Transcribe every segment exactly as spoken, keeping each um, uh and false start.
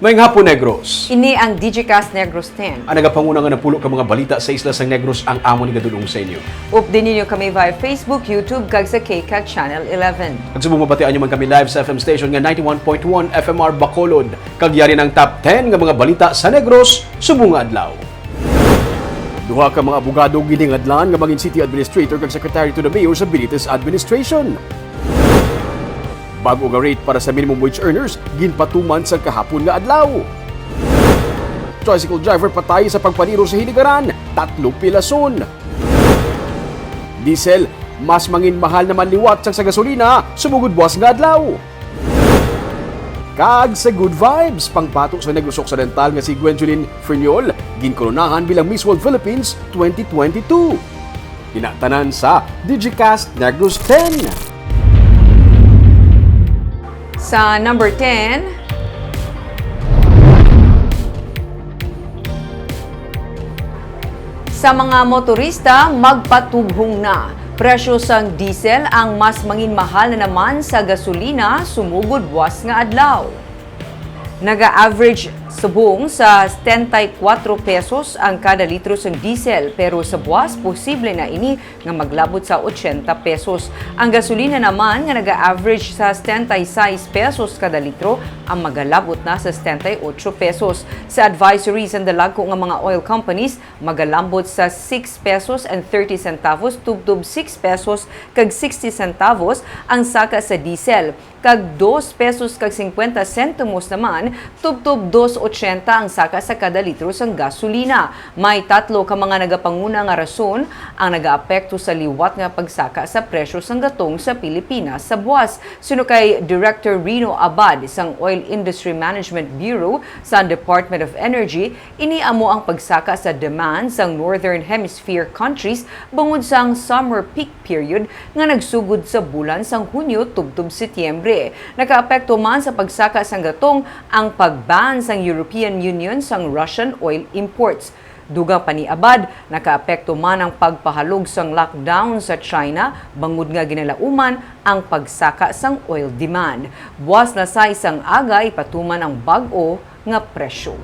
Maayong hapon, Negros. Ini ang Digicast Negros ten. Ang nagapanguna nga napulo ka mga balita sa isla sang Negros ang amon igadul-ong sa inyo. Updi ninyo kami via Facebook, YouTube, kag sa K CAT Channel eleven. Kag subong mabatian nyo man kami live sa F M station nga ninety-one point one F M R Bacolod. Kag yari na ang top ten nga mga balita sa Negros subong nga adlaw. Duha ka mga abogado gilingadlan nga mangin city administrator kag secretary to the mayor sa Benitez administration. Bag-o nga rate para sa minimum wage earners ginpatuman sa kahapon nga adlaw. Tricycle driver patay sa pagpaniro sa hinigaran, tatlo pilason. Diesel, mas mangin mahal naman liwat sang sa gasolina, sumugod buwas nga adlaw. Kag sa good vibes, pangbato sa Negros Occidental nga si Gwenjolyn Ferniol, ginkoronahan bilang Miss World Philippines twenty twenty-two. Ina tanan sa Digicast Negros ten. Sa number ten, sa mga motorista, magpatughong na. Presyo sang diesel ang mas mangin mahal na naman sa gasolina sumugod buwas nga adlaw. Naga-average subong sa setenta y cuatro pesos ang kada litro sang diesel, pero sa buwas, posible na ini nga maglabot sa ochenta pesos. Ang gasolina naman nga naga-average sa setenta y seis pesos kada litro, ang magalabot na sa setenta y ocho pesos. Sa advisory sang dalagko nga mga oil companies, magalambot sa six pesos and thirty centavos tubtob six pesos kag sixty centavos ang saka sa diesel, kag dos pesos kag cincuenta sentimos naman tubtob dos ochenta ang saka sa kada litro sang gasolina. May tatlo ka mga nagapanguna nga rason ang nagaapekto sa liwat nga pagsaka sa presyo sang gatong sa Pilipinas sa buwas. Suno kay Director Rino Abad sang Oil Industry Management Bureau sa Department of Energy, ini amo ang pagsaka sa demand sang Northern Hemisphere countries bangod sang summer peak period nga nagsugod sa bulan sang Hunyo tubtob Setyembre. Nakaapekto man sa pagsaka sang gatong ang pag-ban sang European Union sang Russian oil imports. Dugang pa ni Abad, nakaapekto man ang pagpahalog sang lockdown sa China bangod nga ginalauman ang pagsaka sang oil demand. Buwas na sa isang aga ipatuman ang bag-o nga presyo.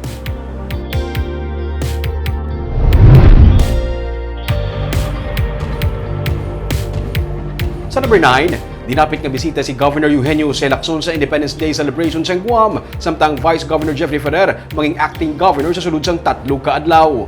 Sa number nine, dinapit nga bisita si Governor Eugenio Jose Lacson sa Independence Day celebration sa Guam, samtang Vice Governor Jeffrey Ferrer maging acting governor sa sulod sang tatlo ka adlaw.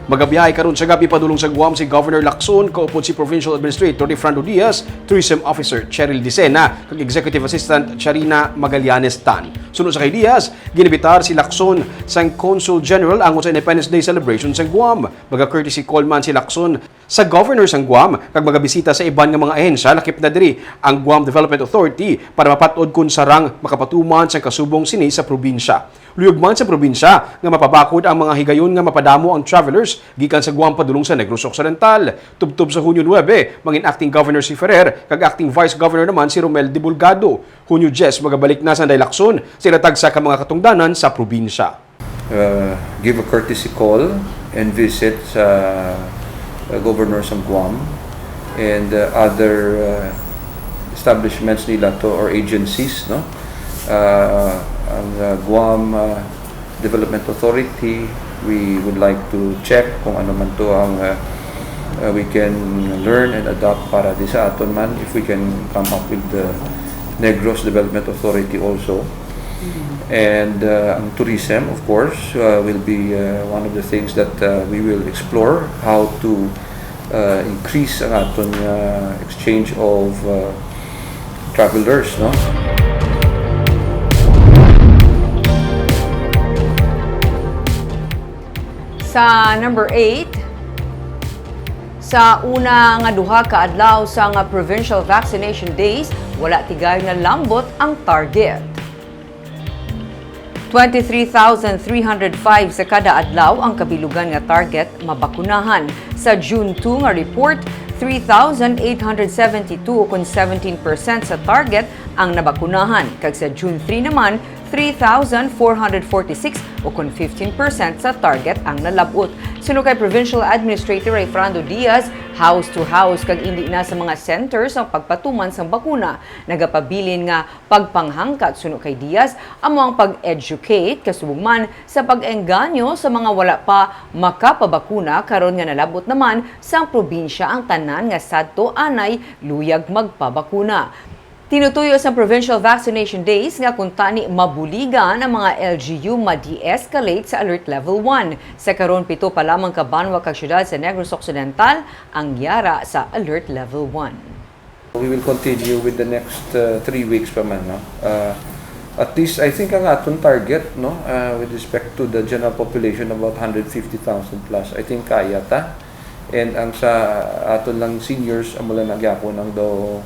Magabiyahe karon sa gab-i padulong sa Guam si Governor Lacson, kaupod si Provincial Administrator Defrando Diaz, Tourism Officer Cheryl Dicena, kag Executive Assistant Charina Magallanes Tan. Suno sa kay Diaz, ginibitar si Lacson sang Consul General angot sa Independence Day celebration sa Guam. Maga-courtesy call man si Lacson sa Governor sang Guam kag magabisita sa iban nga mga ahensya lakip na diri ang Guam Development Authority para mapat-od kon sarang makapatuman sang kasubong sini sa probinsya. Luyag man sa probinsya nga mapabakod ang mga higayon nga mapadamo ang travelers gikan sa Guam padulong sa Negros Occidental. Tubtob sa Hunyo nuebe, mangin acting governor si Ferrer kag acting vice governor naman si Romel Dibulgado. Hunyo dyes, magabalik na sang Lacson sa ila tagsa ka mga katungdanan sa probinsya. Uh, give a courtesy call and visit sa, uh, Governor sang Guam and, uh, other, uh, establishments nila to or agencies, no? Uh, ang, uh, Guam, uh, Development Authority, we would like to check kung ano man to ang, uh, uh, we can learn and adopt para di sa aton man, if we can come up with the Negros Development Authority also. And, uh, ang tourism, of course, uh, will be, uh, one of the things that, uh, we will explore, how to, uh, increase ang aton, uh, exchange of, uh, travelers, no? Sa number eight, sa una nga duha ka adlaw sang Provincial Vaccination Days, wala ti gayod nalambot ang target. Twenty-three thousand three hundred five sa kada adlaw ang kabilugan nga target mabakunahan. Sa June two nga report, three thousand eight hundred seventy-two, ukon seventeen percent sa target ang nabakunahan, kag sa June three naman, three thousand four hundred forty-six, ukon fifteen percent sa target ang nalab-ot. Suno kay Provincial Administrator Rayfrando Diaz, house to house kag indi na sa mga center sang pagpatuman sang bakuna. Nagapabilin nga pagpanghangkat suno kay Diaz amo ang pag-educate, kasubong man sa pag-engganyo sa mga wala pa makapabakuna, karon nga nalab-ot naman sang probinsya ang tanan nga sadto anay luyag magpabakuna. Tinutuyo sang Provincial Vaccination Days nga kuntani mabuligan ang mga L G U ma-de-escalate sa Alert Level one. Sa karon, pito pa lamang ka banwa kag syudad sa Negros Occidental ang yara sa Alert Level one. We will continue with the next uh, three weeks pa man, no? Uh, at least, I think ang aton target, no, uh, with respect to the general population, about hundred fifty thousand plus, I think kaya ta. And ang sa aton lang seniors, amo lang na gyapon ang daw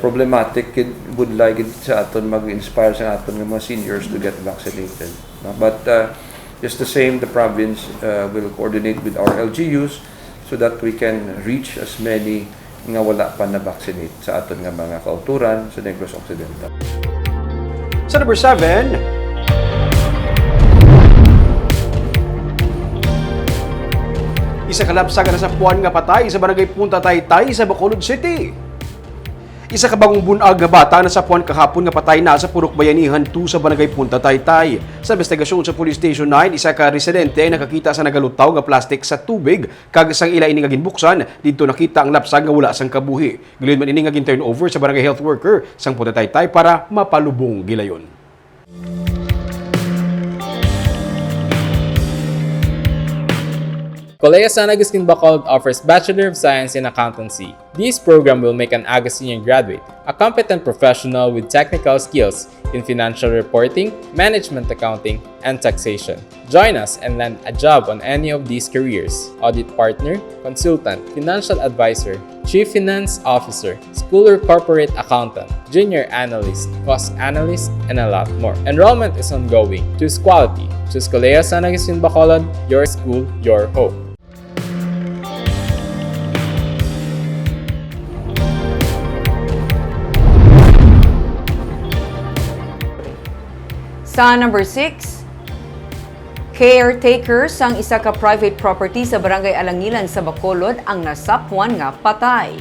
problematic gid, budlay gid sa aton mag-inspire sa aton nga mga seniors to get vaccinated, no? But uh, just the same, the province uh, will coordinate with our L G Us so that we can reach as many nga wala pa na-vaccinate sa aton nga mga kauturan sa Negros Occidental. Sa number seven, isa ka lapsag nga nasapuan nga patay sa barangay Punta Taytay sa Bacolod City. Isa ka bag-ong bun-ag nga bata nasapuan kahapon nga patay na sa Purok Bayanihan two sa barangay Punta Taytay. Sa investigasyon sa Police Station nine, isa ka residente ang nakakita sa nagalutaw nga plastic sa tubig, kag sang ila ini nga ginbuksan, didto nakita ang lapsag nga wala sang kabuhi. Gilayon man ini nga gin-turn over sa barangay health worker sang Punta Taytay para mapalubong gilayon. Colegio San Agustin Bacolod offers Bachelor of Science in Accountancy. This program will make an Agustinian graduate a competent professional with technical skills in financial reporting, management accounting, and taxation. Join us and land a job on any of these careers: audit partner, consultant, financial advisor, chief finance officer, school or corporate accountant, junior analyst, cost analyst, and a lot more. Enrollment is ongoing. Choose quality. Choose Colegio San Agustin Bacolod, your school, your hope. Sa number six, caretaker sang isa ka private property sa Barangay Alangilan sa Bacolod ang nasapwan nga patay.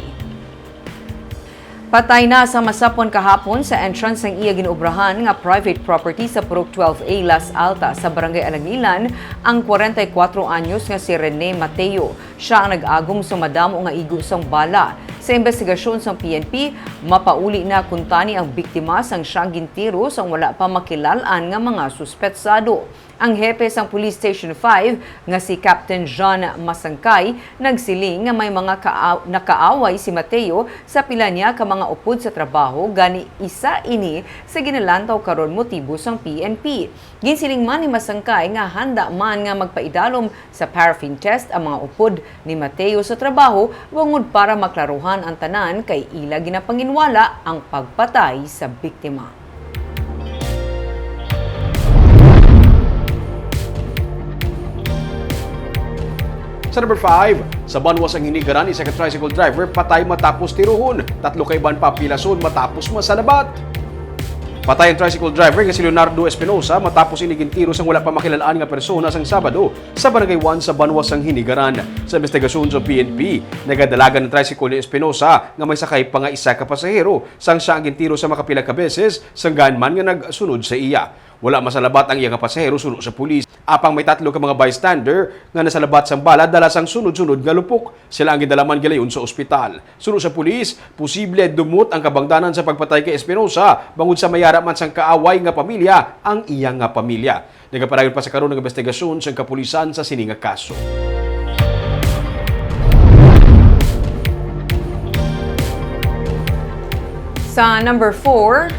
Patay na sang masapwan kahapon sa entrance sang iya ginobrahan nga private property sa Purok twelve A Las Altas sa Barangay Alangilan ang kwarenta y kuwatro anyos nga si Rene Mateo. Sia ang nag-agom sa madamo nga igo sang bala. Sa imbestigasyon sang P N P, mapauli na kuntani ang biktima sang sia ang gintiro sang wala pa makilal-an nga mga suspetsado. Ang hepe sang Police Station five nga si Captain John Masangkay nagsiling nga may mga kaa- nakaaway si Mateo sa pila niya ka mga upod sa trabaho, gani isa ini sa ginalantaw karon motibo sang P N P. Ginsiling man ni Masangkay nga handa man nga magpaidalom sa paraffin test ang mga upod ni Mateo sa trabaho bangod para maklaruhan ang tanan kay ila ginapanginwala ang pagpatay sa biktima. Sa number five, sa banwa sang Hinigaran, isa ka tricycle driver patay matapos tiruhon. Tatlo ka iban pa pilason matapos masalabat. Patay ang tricycle driver nga si Leonardo Espinosa matapos ini gintiro sang wala pa makilal-an nga persona sang Sabado sa Barangay one sa banwa sang Hinigaran. Sa investigasyon sa P N P, nagadalagan ang tricycle ni Espinosa nga may sakay pa nga isa ka pasahero, sang sia ang gintiro sa makapila ka beses, sang gaan man nga nagsunod sa iya. Wala masalabat ang iya nga pasahero suno sa pulis. Apang may tatlo ka mga bystander nga nasalabat sang bala dala sang sunod-sunod nga lupok. Sila ang gindala man gilayon sa ospital. Suno sa pulis, posible dumot ang kabangdanan sa pagpatay kay Espinosa bangod sa may ara man sang kaaway nga pamilya ang iya nga pamilya. Nagapadayon pa sa karon ang investigasyon sang kapulisan sa sini nga kaso. Sa number four,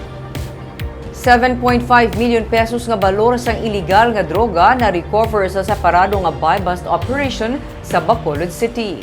seven point five million pesos nga balor sang iligal nga droga na-recover sa separado nga buy-bust operation sa Bacolod City.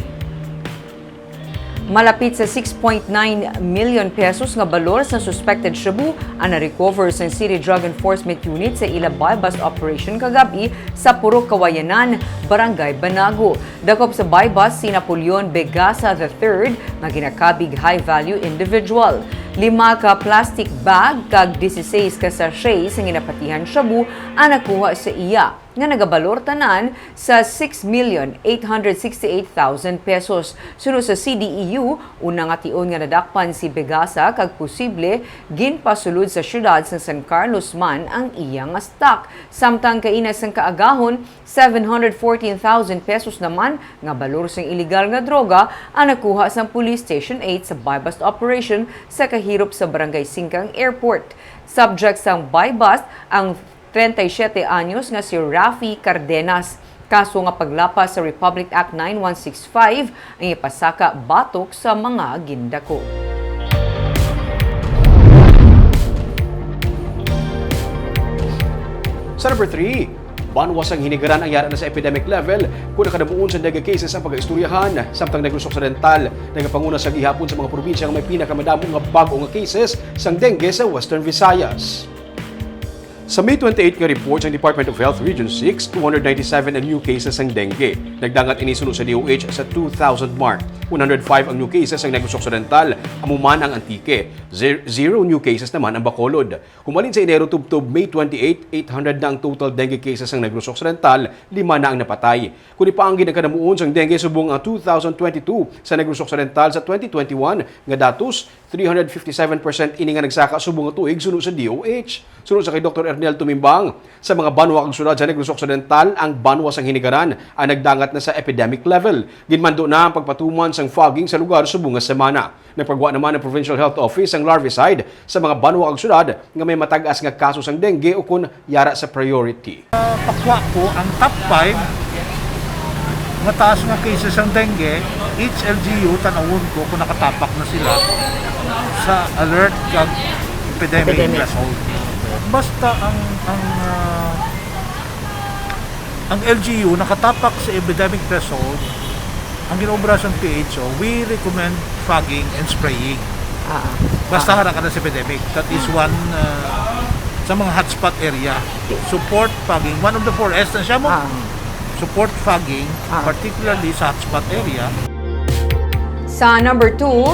Malapit sa six point nine million pesos nga balor sa suspected shabu ang na-recover sang City Drug Enforcement Unit sa ila buy-bust operation kagab-i sa Purok Kawayanan, Barangay Banago. Dakop sa buy-bust si Napoleon Begasa the third nga ginakabig high-value individual. Lima ka plastic bag kag dieciséis ka sachet sa ginapatihan shabu ang nakuha sa iya. nga nagabalor tanan sa six million eight hundred sixty-eight thousand pesos. Suno sa C D E U, una nga tion nga nadakpan si Begasa kag posible ginpasulod sa siyudad sang San Carlos man ang iya nga stock. Samtang kaina sang kaagahon, seven hundred fourteen thousand pesos naman nga balor sang iligal nga droga ang nakuha sang Police Station eight sa buy-bust operation sa kahirop sa Barangay Singkang Airport. Subject sang buy-bust ang treinta y siete anyos nga si Rafi Cardenas. Kaso nga paglapas sa Republic Act nine one six five ang ipasaka batok sa mga gindako. Sa number three, banwa sang Hinigaran ang yara na sa epidemic level kon nakadamuon sa dengue cases ang pagaistoryahan, samtang Negros Occidental nagapanguna sa gihapon sa mga probinsya nga may pinakamadamo nga bag-o nga cases sang dengue sa Western Visayas. Sa May twenty-eight nga report sang Department of Health Region six, two hundred ninety-seven ang new cases sang dengue. Nagdangat ini suno sa D O H sa two thousand mark. One hundred five ang new cases sang Negros Occidental, amo man ang Antique. Zer-, zero new cases naman ang Bacolod. Humalin sa Enero tubtob May twenty-eight, eight hundred na ang total dengue cases sang Negros Occidental, lima na ang napatay. Kung ipaanggid ang kadamuon sang dengue subong ang two thousand twenty-two sa Negros Occidental sa twenty twenty-one nga datos, three hundred fifty-seven percent ini nga nagsaka subong nga tuig suno sa D O H. Suno sa kay Doktor Ernel Tumimbang, sa mga banwa kag syudad sa Negros Occidental, ang banwa sang Hinigaran ang nagdangat na sa epidemic level. Ginmando na ang pagpatuman sang fogging sa lugar subong nga semana. Nagpagwa naman ang Provincial Health Office sang larvicide sa mga banwa kag syudad nga may matag-as nga kaso sang dengue ukon yara sa priority. Pakwa ko ang top five mataas nga cases sang dengue, each L G U, tan-awon ko kung nakatapak na sila sa alert kag epidemic Epidemic. threshold. Basta ang, ang, ah, ang L G U nakatapak sa epidemic threshold, ang ginaobra sang P H O, we recommend fogging and spraying. Ah, Basta ah. hara ka na sa epidemic. That is Ah. one, ah, sa mga hotspot area. Support fogging. One of the four S na siya mo. Ah. Support fogging, Ah. particularly sa hotspot area. Sa number two,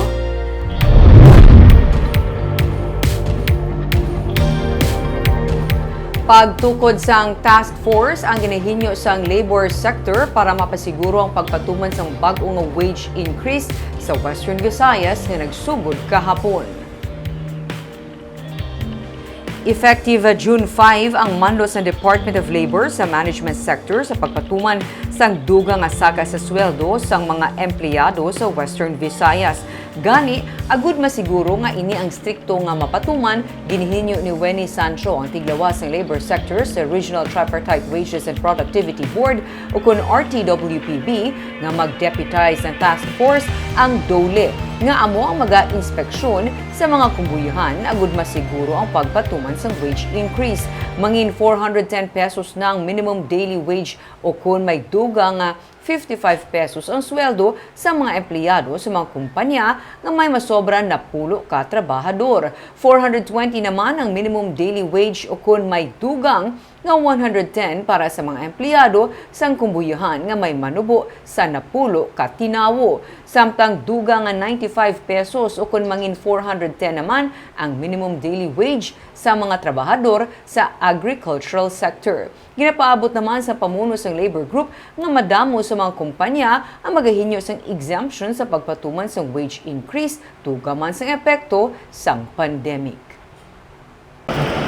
pagtukod sang task force ang ginahinyo sang labor sector para mapasiguro ang pagpatuman sang bag-o nga wage increase sa Western Visayas nga nagsugod kahapon. Effective, uh, June five ang mando sang Department of Labor sa management sector sa pagpatuman sang dugang nga saka sa sweldo sang mga empleyado sa Western Visayas. Gani, agud masiguro nga ini ang strikto nga mapatuman, ginihinyo ni Wenny Sancho, ang tiglawas sang labor sector sa Regional Tripartite Wages and Productivity Board, ukon R T W P B, nga mag-deputize sang task force ang DOLE, nga amo ang maga-inspeksyon sa mga kumbuyahan agud masiguro ang pagpatuman sang wage increase. Mangin four hundred ten pesos na ang minimum daily wage, ukon may dugang nga fifty-five pesos ang sweldo sa mga empleyado sa mga kumpanya nga may masobra napulo ka trabahador. Four hundred twenty naman ang minimum daily wage, ukon may dugang nga one hundred ten para sa mga empleyado sang kumbuyahan nga may manubo sa napulo ka tinawo, samtang dugang nga ninety-five pesos ukon mangin four hundred ten naman ang minimum daily wage sa mga trabahador sa agricultural sector. Ginapaabot naman sa pamuno sang labor group nga madamo sa mga kumpanya ang magahinyo sang exemption sa pagpatuman sang wage increase, dugang man sang epekto sang pandemic.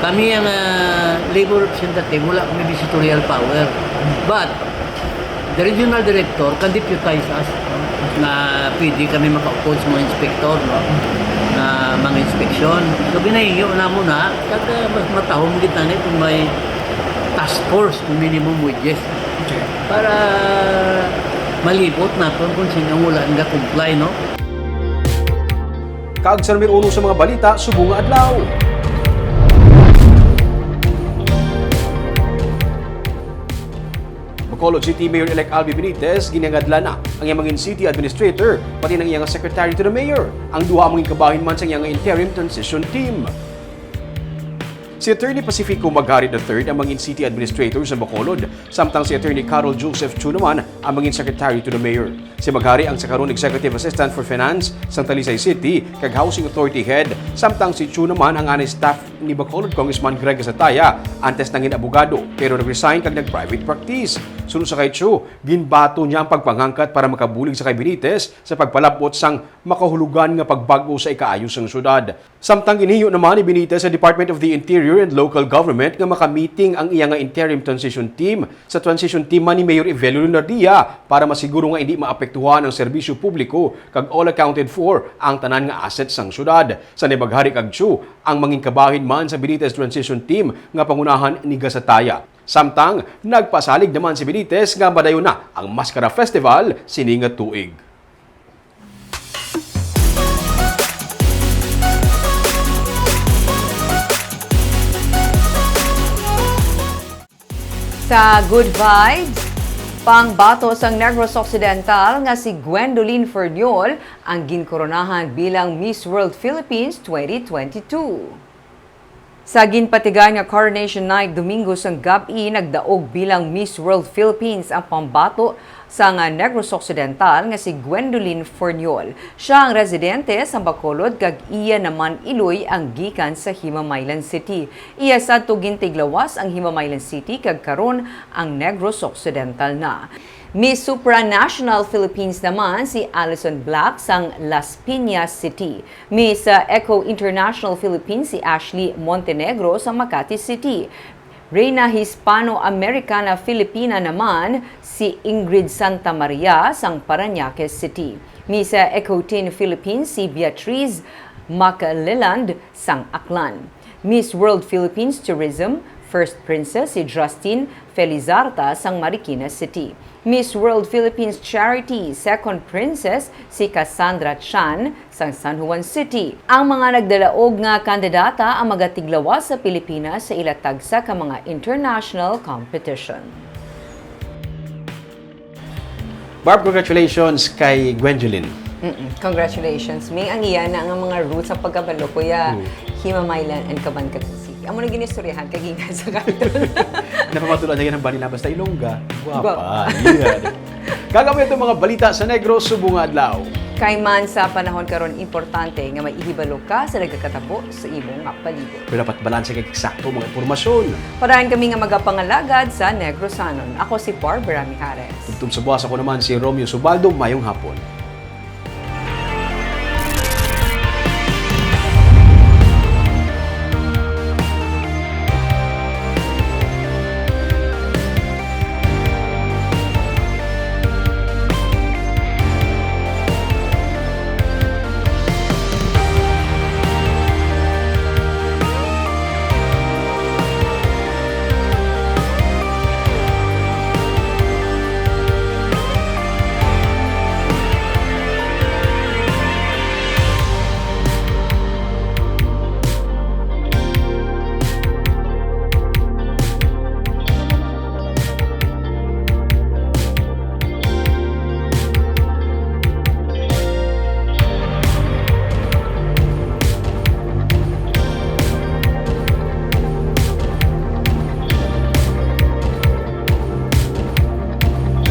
Kami ang, ah, labor representative, wala kami disitorial power. But, the regional director can deputize us, no? Na pwede kami makaupod sa mga inspector, no? Na mga inspeksyon. So, ginahinyo na mo na, kag, ah, mas matahom kita ni kung may task force kung minimum wages. Okay. Para malibot naton kung sino ang wala nga comply, no? Kag sa numero uno sa mga balita subong nga adlaw. Bacolod City Mayor-elect Albi Benitez ginangadlan na ang iyang mangin city administrator, pati ang iyang secretary to the mayor. Ang duha ang mangin kabahin man sa iyang interim transition team. Si Attorney Pacifico Maghari the third ang mangin city administrator sa Bacolod, samtang si Attorney Carol Joseph Chu naman ang mangin secretary to the mayor. Si Maghari ang sa karon executive assistant for finance sang Talisay City kag housing authority head, samtang si Chu naman ang anay staff ni Bacolod Congressman Greg Gasataya, antes nangin abogado pero nag-resign kag nag-private practice. Sunod sa kay Chu, ginbato niya ang pagpangangkat para makabulig sa kay Benitez sa pagpalabot sang makahulugan nga pagbag-o sa ikaayo sang syudad. Samtang ginhiyo naman ni Benitez sa Department of the Interior and Local Government nga makamiting ang iya nga interim transition team sa transition team man ni Mayor Evelio Lunardia para masiguro nga hindi maapektuhan ang serbisyo publiko kag all accounted for ang tanan nga assets sang syudad. Sa ni Maghari kag Chu, ang mangin kabahin man sa Benitez transition team nga pangunahan ni Gasataya. Samtang nagpasalig naman si Benitez nga madayon na ang Mascara Festival sini nga tuig. Sa Good Vibes, pangbato sang Negros Occidental nga si Gwendolyn Ferniol ang ginkoronahan bilang Miss World Philippines twenty twenty-two. Sa ginpatigayon nga Coronation Night Domingo sang gab-i, nagdaog bilang Miss World Philippines ang pambato sang Negros Occidental nga si Gwendolyn Forniol. Siya ang residente sa Bacolod kag iya naman iloy ang gikan sa Himamaylan City. Iya sadto gintiglawas ang Himamaylan City kag karon ang Negros Occidental na. Miss Supranational Philippines naman si Alison Black sang Las Piñas City. Miss uh, Eco International Philippines si Ashley Montenegro sa Makati City. Reyna Hispano-Americana Filipina naman si Ingrid Santa Maria sang Parañaque City. Miss uh, Eco Teen Philippines si Beatriz Macleland sang Aklan. Miss World Philippines Tourism First Princess si Justin Felizarta sang Marikina City. Miss World Philippines Charity Second Princess si Cassandra Chan sang San Juan City. Ang mga nagdalaog nga kandidata ang magatiglawas sa Pilipinas sa ila tagsa ka mga international competition. Barb, congratulations kay Gwendolyn. Mm-mm. Congratulations, Ming. Ang iya na nga mga roots sa pagkabalo, kuya, hmm. Himamaylan and Kabankalan City. Amo na ginistoryahan kay gikan sa Capitol. Napamatuloy na yan ang bali na basta Ilongga. Guwapa. Guwapa. Yan. Kagamo itong mga balita sa Negros subong nga adlaw. Kay man sa panahon karon importante nga may ihibalo ka sa nagakatabo sa imong palibot. Pero dapat balanse kag eksakto mga impormasyon. Padayon kami nga magapangalagad sa Negrosanon. Ako si Barbara Mijares. Tubtob sa buwas, ako naman si Romeo Subaldo. Mayong hapon.